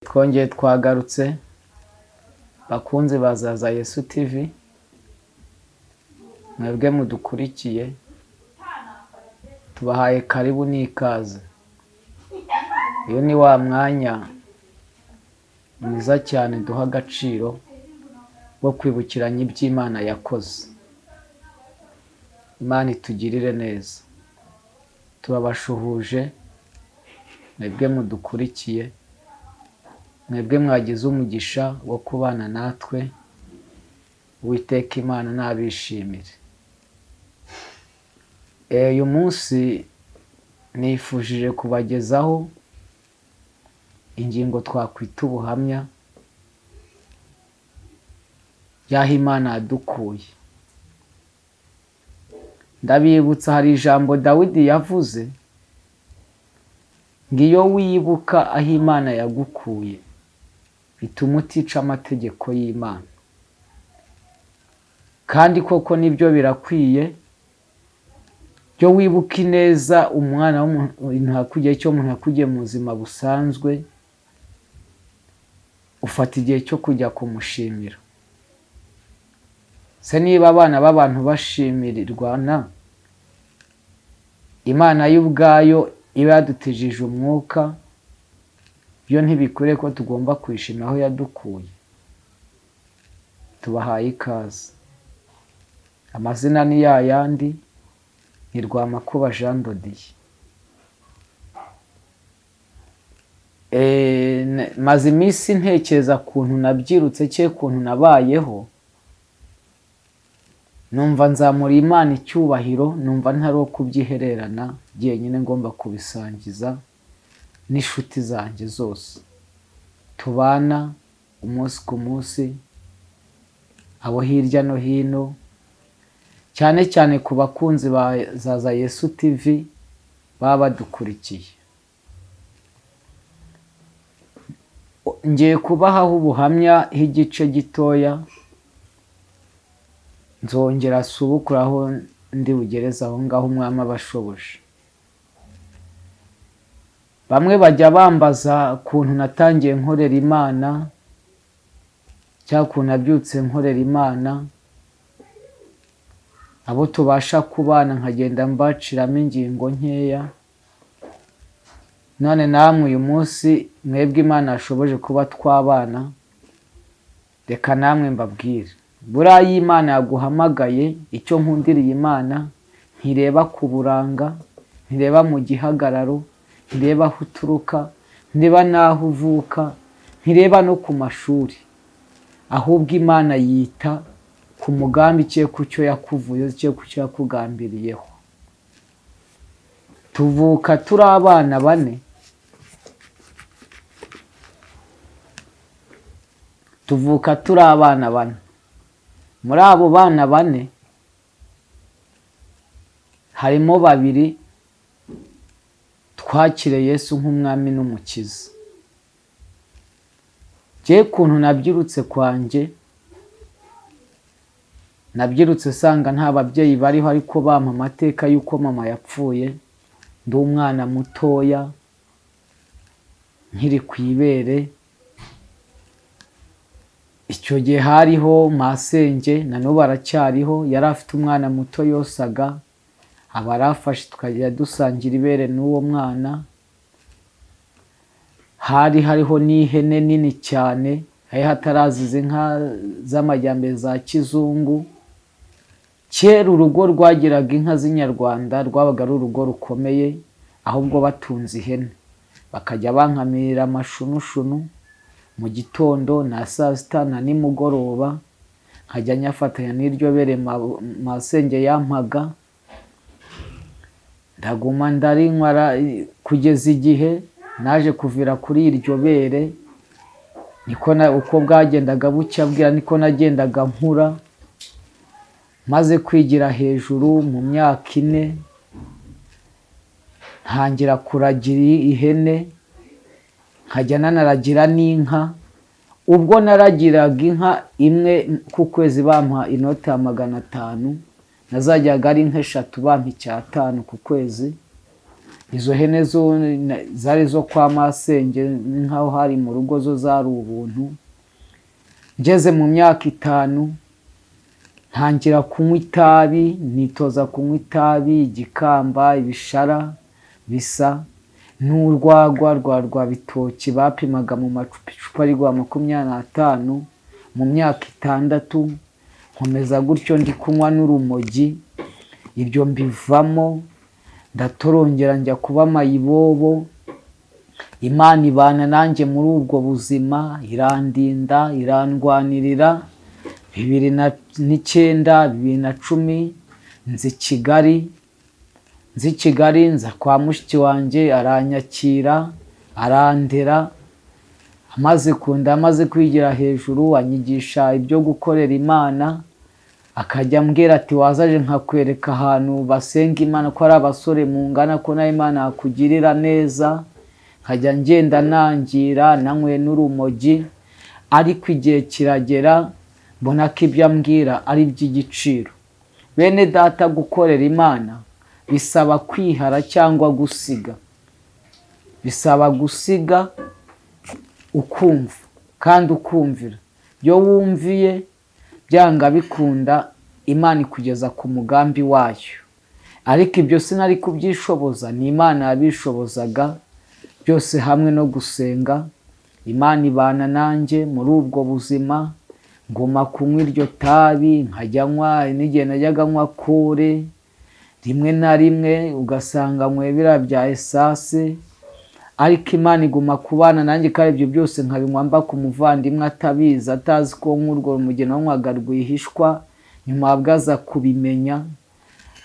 Twongeye twagarutse, bakunzi ba Zaza Yesu TV, mwebwe mudukurikiye, tubahaye karibu n'ikaze. Uyu ni wa mwanya mwiza cyane duha agaciro wo kwibukiranya iby'Imana yakoze. Imana itugirire neza. Turabashuhuje mwebwe mudukurikiye, mwebwe mwagize umugisha wo kubana natwe, Uwiteka Imana nabishimire. Uyu munsi nifujije kubagezaho ingingo twakwita ubuhamya y'aho Imana yadukuye. Ndabibutsa hari ijambo Dawidi yavuze ngo iyo wibuka aho Imana yagukuye bituma utica amategeko y'Imana. Kandi koko nibyo birakwiye, byo wibuka ineza umwana w'umuntu yakugiye, cyo umuntu yakugiye mu buzima busanzwe, ufata igihe cyo kujya kumushimira. Se niba abana b'abantu bashimirirwana, Imana yo ubwayo iba yadutijije umwuka, yo ntibikwiriye ko tugomba kuyishimira aho yadukuye. Tubahaye ikaze. Amazina ni ya yandi, ni Rwamakuba Jean Dodiye. Maze iminsi ntekereza ukuntu nabyirutse cyangwa ukuntu nabayeho, numva nzamura Imana icyubahiro, numva ntari uwo kubyihererana jyenyine, ngomba kubisangiza n'inshuti zanjye zose tubana umunsi ku munsi, abo hirya no hino, cyane cyane ku bakunzi ba Zaza Yesu TV baba badukurikiye. Ngiye kubahaho ubuhamya h'igice gitoya, nzongera subukure aho ndi bugereze aho ngaho umwami abashoboje. Bamwe bajya bambaza ukuntu natangiye nkorera Imana cyangwa ukuntu nabyutse nkorera Imana, abo tubasha kubana nkagenda mbaciramo ingingo nkeya. None namwe uyu munsi mwebwe Imana yashoboje kuba twabana, reka namwe mbabwire. Buriya iyo Imana yaguhamagaye, icyo nkundiriye Imana, ntireba ku buranga, ntireba mu gihagararo, ntireba aho uturuka, ntireba n'aho uvuka, ntireba no ku mashuri. Ahubwo Imana yita ku mugambi cye, ku cyo yakuvuye, cye ku cyo yakugambiriyeho. Tuvuka turi abana bane, tuvuka turi abana bane. Muri abo bana bane harimo babiri twakire Yesu nk'umwami n'umukiza. Jye kuntu nabyirutse kwanjye, nabyirutse sanga nta babyeyi bariho, ariko bampa amateka y'uko mama yapfuye ndi umwana mutoya nkiri ku ibere. Icyo gihe hariho masenge, na n'ubu aracyariho, yari afite umwana muto yosaga, aba arafashe tukajya dusangira ibere n'uwo mwana. Hari hariho n'ihene nini cyane, hari hataraziza inka z'amajyambere za kizungu. Kera urugo rwagiraga inka z'inyarwanda rwabaga ari urugo rukomeye, ahubwo batunze ihene bakajya bankamira amashunushunu mu gitondo na saa sita na nimugoroba, nkajya nyafatanya n'iryo bere masenge yampaga, ndaguma ndarinywa kugeza igihe naje kuvira kuri iryo bere. Niko uko bwagendaga bucya bwira niko nagendaga nkura, maze kwigira hejuru mu myaka ine ntangira kuragira ihene, nkajya nanaragira n'inka. Ubwo naragiraga inka imwe ku kwezi bampa inoti ya 500, nazajyaga ari inka eshatu bampa 5 ku kwezi. Izo hene zo zari zo kwa masenge, ni nkaho hari mu rugo, zo zari ubuntu. Ngeze mu myaka 5 ntangira kunywa itabi, nitoza kunywa itabi, igikamba, ibishara bisa n'urwagwa rwa bitoki bapimaga mu macupa, icupa rwa 25. Mu myaka 6 nkomeza gutyo ndi kunywa n'urumogi. Ibyo mbivamo, ndatorongera njya kuba mayibobo. Imana ibana nanjye muri ubwo buzima, irandinda, irandwanirira. 2009, 2010 nzi Kigali, nzi Kigali nza kwa mushiki wanjye, aranyakira, arandera. Amaze kunda, amaze kwigira hejuru, anyigisha ibyo gukorera Imana. Akajya ambwira ati wazaje nkakwereka ahantu basenga Imana, ko ari abasore mungana, ko nawe Imana yakugirira neza. Nkajya ngenda nangira, nanywe n'urumogi, ariko igihe kiragera mbona ko ibyo ambwira ari iby'igiciro. Bene data, gukorera Imana bisaba kwihara cyangwa gusiga, bisaba gusiga ukumva kandi ukumvira. Iyo wumviye byanga bikunda Imana ikugeza ku mugambi wayo. Ariko ibyo sinari kubyishoboza, ni Imana yabishobozaga byose hamwe no gusenga. Imana ibana nanjye muri ubwo buzima, nguma kunywa iryo tabi, nkajya nywa n'igihe najyaga nywa kore, rimwe na rimwe ugasanga nywe biriya bya esase. Ariko Imana iguma kubana nanjye, kandi ibyo byose nkabinywa mba ku muvandimwe atabizi, atazi ko nk'urwo rumogi nanywaga rwihishwa. Nyuma bwaza kubimenya,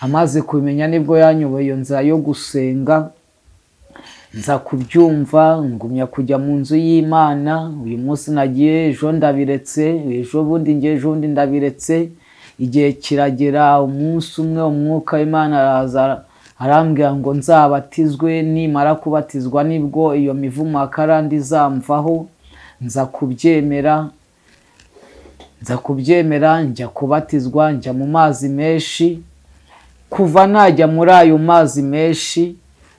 amaze kubimenya nibwo yanyoboye iyo nzira yo gusenga. Nza kubyumva, ngumya kujya mu nzu y'Imana. Uyu munsi nagiye, ejo ndabiretse, ejo bundi ngiye, ejo bundi ndabiretse. Igihe kiragera, umunsi umwe umwuka w'Imana araza arambwira ngo nzabatizwe, nimara kubatizwa nibwo iyo mivumo ya karande izamvaho. Nza kubyemera, nza kubyemera, njya kubatizwa, njya mu mazi menshi. Kuva najya muri ayo mazi menshi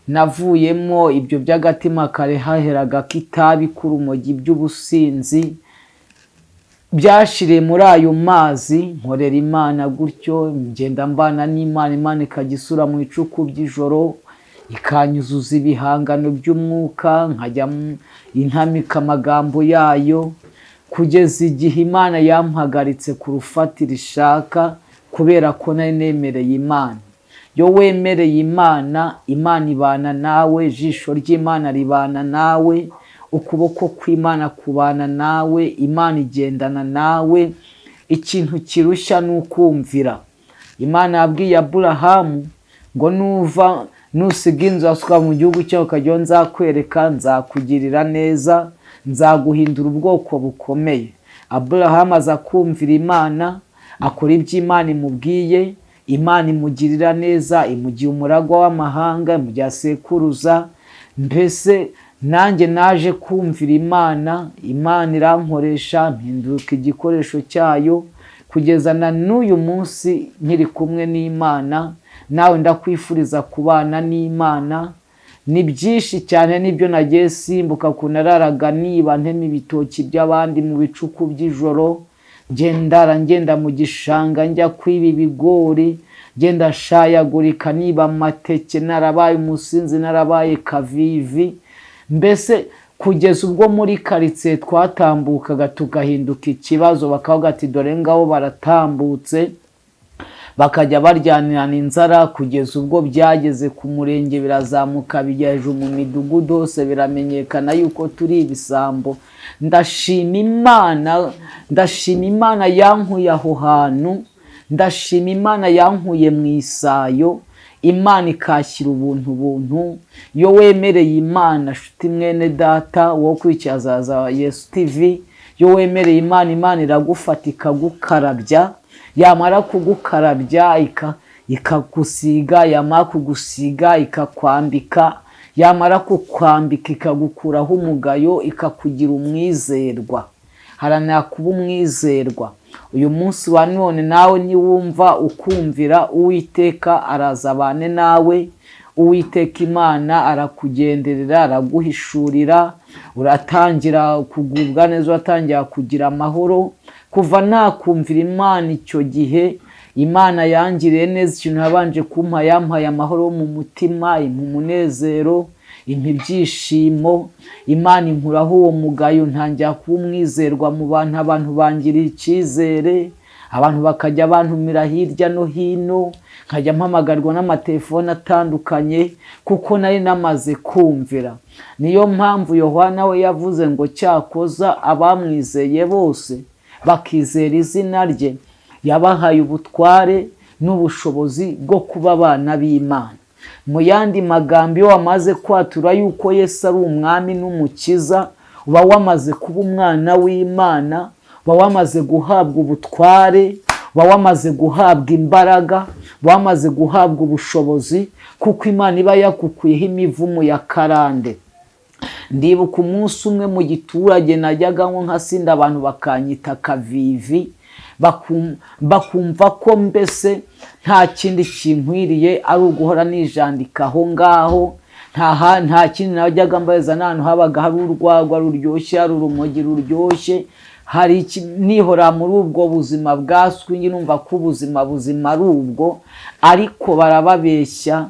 navuyemo ibyo by'agatima kare haheraga k'itabi, k'urumogi, by'ubusinzi byashiriye muri ayo mazi. Nkorera Imana gutyo, ngenda mbana n'Imana, Imana ikajya isura mu icuku by'ijoro, ikanyuzuza ibihangano by'umwuka, nkajya intamika amagambo yayo, kugeza igihe Imana yampagaritse ku rufatiro ishaka, kubera ko nari nemereye Imana. Iyo wemereye Imana, Imana ibana nawe, ijisho ry'Imana ribana nawe, ukuboko kw'Imana kubana nawe, Imana igendana nawe. Ikintu kirushya ni ukumvira. Imana yabwiye Aburahamu ngo nuva nusiga inzu asuka mu gihugu cyawe ukajyaho, nzakwereka, nzakugirira neza, nzaguhindura ubwoko bukomeye. Aburahamu aza kumvira Imana, akora ibyo Imana imubwiye, Imana imugirira neza, imugira umuragwa w'amahanga, imugira sekuruza. Mbese nanjye naje kumvira Imana, Imana irankoresha, mpinduka igikoresho cyayo kugeza na n'uyu munsi nkiri kumwe n'Imana. Nawe ndakwifuriza kubana n'Imana. Ni byinshi cyane nibyo nagiye simbuka, kunararaga niba ntema ibitoki by'abandi mu bicuku by'ijoro, ngendara ngenda mu gishanga njya kwiba ibigori, ngenda shayagurika niba amateke, narabaye umusinzi, narabaye kavivi. Mbese kugeza ubwo muri karitsiye twatambukaga tugahinduka ikibazo, bakavuga ati dore ngabo baratambutse, bakajya baryanirana inzara, kugeza ubwo byageze ku murenge birazamuka bijya hejuru mu midugudu hose biramenyekana yuko turi ibisambo. Ndashima Imana, ndashima Imana yankuye aho hantu, ndashima Imana yankuye mu isayo, Imana ikashyira ubuntu buntu. Iyo wemereye Imana, shuti mwene data wo kwicazaza Yesu TV, iyo wemereye Imana, Imana iragufata ikagukarabya, yamara kugukarabya ikagusiga, yamara kugusiga ikakwambika, yamara kukwambika ikagukuraho umugayo, ikakugira umwizerwa. Haranira kuba umwizerwa. Uyu munsi wa none nawe niwumva ukumvira Uwiteka, araza abane nawe. Uwiteka Imana arakugenderera, araguhishurira, uratangira kugubwa neza, uratangira kugira amahoro. Kuva nakumvira Imana icyo gihe, Imana yangiriye neza. Ikintu yabanje kumpa, yampaye amahoro mu mutima, impa umunezero, impa ibyishimo. Imana inkuraho uwo mugayo, ntangira kuba umwizerwa mu bantu, abantu bangiriye icyizere, abantu bakajya bantumira hirya no hino, nkajya mpamagarwa n'amatelefone atandukanye, kuko nari namaze kumvira. Niyo mpamvu Yohana we yavuze ngo cyakoza abamwizeye bose bakizera izina rye, yabahaye ubutware n'ubushobozi bwo kuba abana b'Imana. Mu yandi magambo, iyo wamaze kwatura yuko Yesu ari umwami n'umukiza, uba wamaze kuba umwana w'Imana, uba wamaze guhabwa ubutware, uba wamaze guhabwa imbaraga, uba wamaze guhabwa ubushobozi, kuko Imana iba yakukuyeho imivumo ya karande. Ndibuka umunsi umwe mu giturage najyaga nko nkasinda, abantu bakanyita kavivi, bakumva ko mbese nta kindi kinkwiriye ari uguhora nijandika aho ngaho, nta kindi najyaga mbaza. N'ahantu habaga hari urwagwa ruryoshye, hari urumogi ruryoshye, hari nihora muri ubwo buzima bwa swingi, numva ko ubuzima buzima ari ubwo, ariko barababeshya.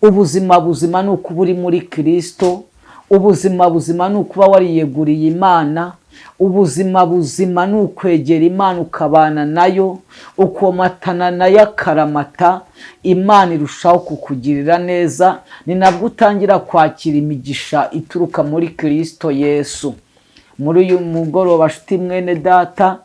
Ubuzima buzima ni ukuba uri muri Kirisito, ubuzima buzima ni ukuba wariyeguriye Imana, ubuzima buzima ni ukwegera Imana ukabana nayo, ukomatana nayo akaramata. Imana irushaho kukugirira neza, ni nabwo utangira kwakira imigisha ituruka muri Kirisito Yesu. Muri uyu mugoroba, nshuti mwene data,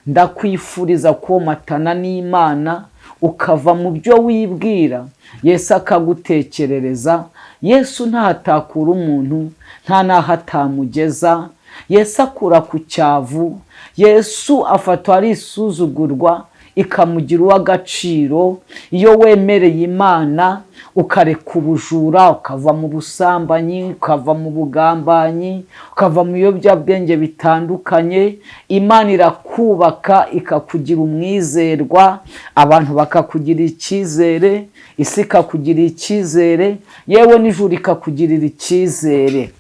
ndakwifuriza komatana n'Imana, ukava mu byo wibwira, Yesu akagutekerereza. Yesu ntahatakura umuntu, nta n'aho atamugeza. Yesu akura ku cyavu, Yesu afatwa ari isuzugurwa ikamugira uw'agaciro. Iyo wemereye Imana ukareka ubujura, ukava mu busambanyi, ukava mu bugambanyi, ukava mu biyobyabwenge bitandukanye, Imana irakubaka ikakugira umwizerwa, abantu bakakugirira icyizere, isi ikakugirira icyizere, yewe n'ijuru ikakugirira icyizere.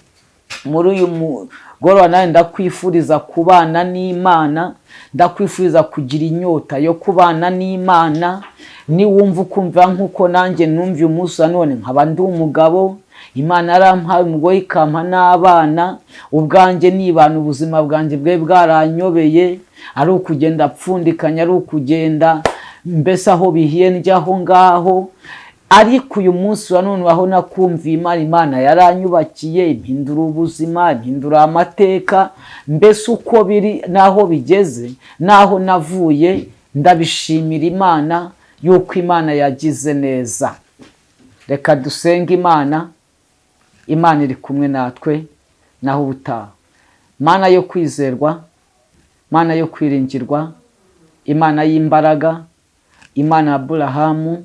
Muri uyu mugoroba nawe ndakwifuriza kubana n'Imana, ndakwifuriza kugira inyota yo kubana n'Imana. Niwumva ukumva nk'uko nanjye numva umunsi wa none, nkaba ndi umugabo, Imana yarampaye umugore ikampa n'abana, ubwanjye nibana ubuzima bwanjye bwe bwaranyobeye, ari ukugenda apfundikanya, ari ukugenda mbese aho bihiye njya aho ngaho. Ariko uyu munsi wa none aho nakumviye Imana, Imana yaranyubakiye, impindura ubuzima, impindura amateka, mbese uko biri n'aho bigeze n'aho navuye, ndabishimira Imana yuko Imana yagize neza. Reka dusenge Imana, Imana iri kumwe natwe naho ubutaha. Mana yo kwizerwa, Mana yo kwiringirwa, Imana y'imbaraga, Imana ya Aburahamu,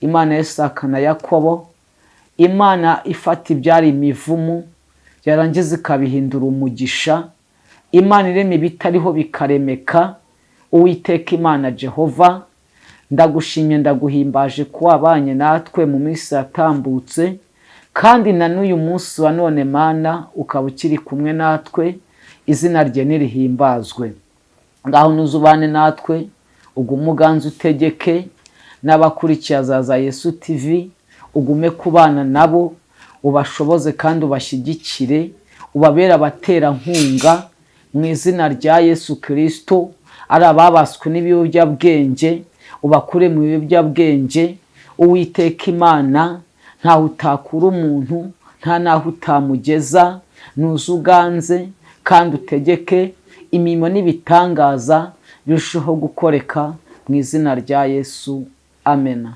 Imana ya Isaka na Yakobo, Imana ifata ibyari imivumu yarangiza ikabihindura umugisha, Imana irema ibitariho bikaremeka, Uwiteka Imana Jehova, ndagushimye, ndaguhimbaje ko wabanye natwe mu minsi yatambutse, kandi na n'uyu munsi wa none Mana ukaba ukiri kumwe natwe, izina rye nirihimbazwe. Ngaho nuzubane natwe, ugume uganze utegeke n'abakurikiye Azaza Yesu TV, ugume kubana nabo, ubashoboze kandi ubashyigikire, ubabere abaterankunga mu izina rya Yesu Kirisito. Ari ababaswe n'ibiyobyabwenge, ubakure mu biyobyabwenge. Uwiteka Imana, ntaho utakura umuntu, nta n'aho utamugeza, nuze uganze kandi utegeke, imirimo n'ibitangaza birusheho gukoreka mu izina rya Yesu. Amena.